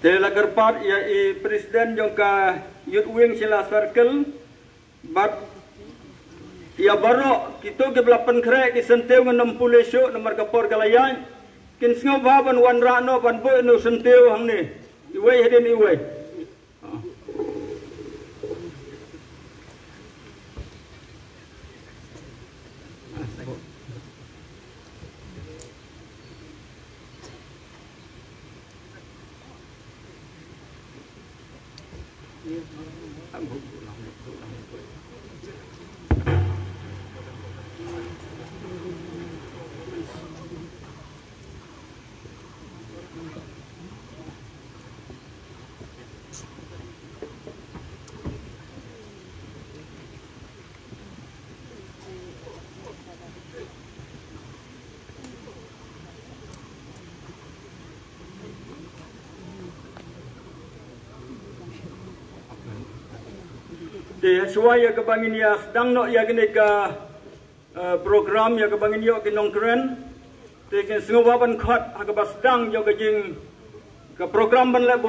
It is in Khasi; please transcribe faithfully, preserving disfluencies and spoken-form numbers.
Te la kyrpad ïa i president jong ka Youth Wing Shella Circle bad ïa baroh kito kiba la pynkhreh ki syntiew ngan ym pule shuh namar ka por ka la ïaid. Kin sngewbha ban wanrah noh ban buh ïa u syntiew hangne, iwei hadien iwei. Te shuwa ïa kaba ngin ïa sdang noh ïa kane ka, eh, program ïa kaba ngin ïoh ki nongkren. Te kin sngewbha ban khot ha kaba sdang ïa ka jing ka program ban leh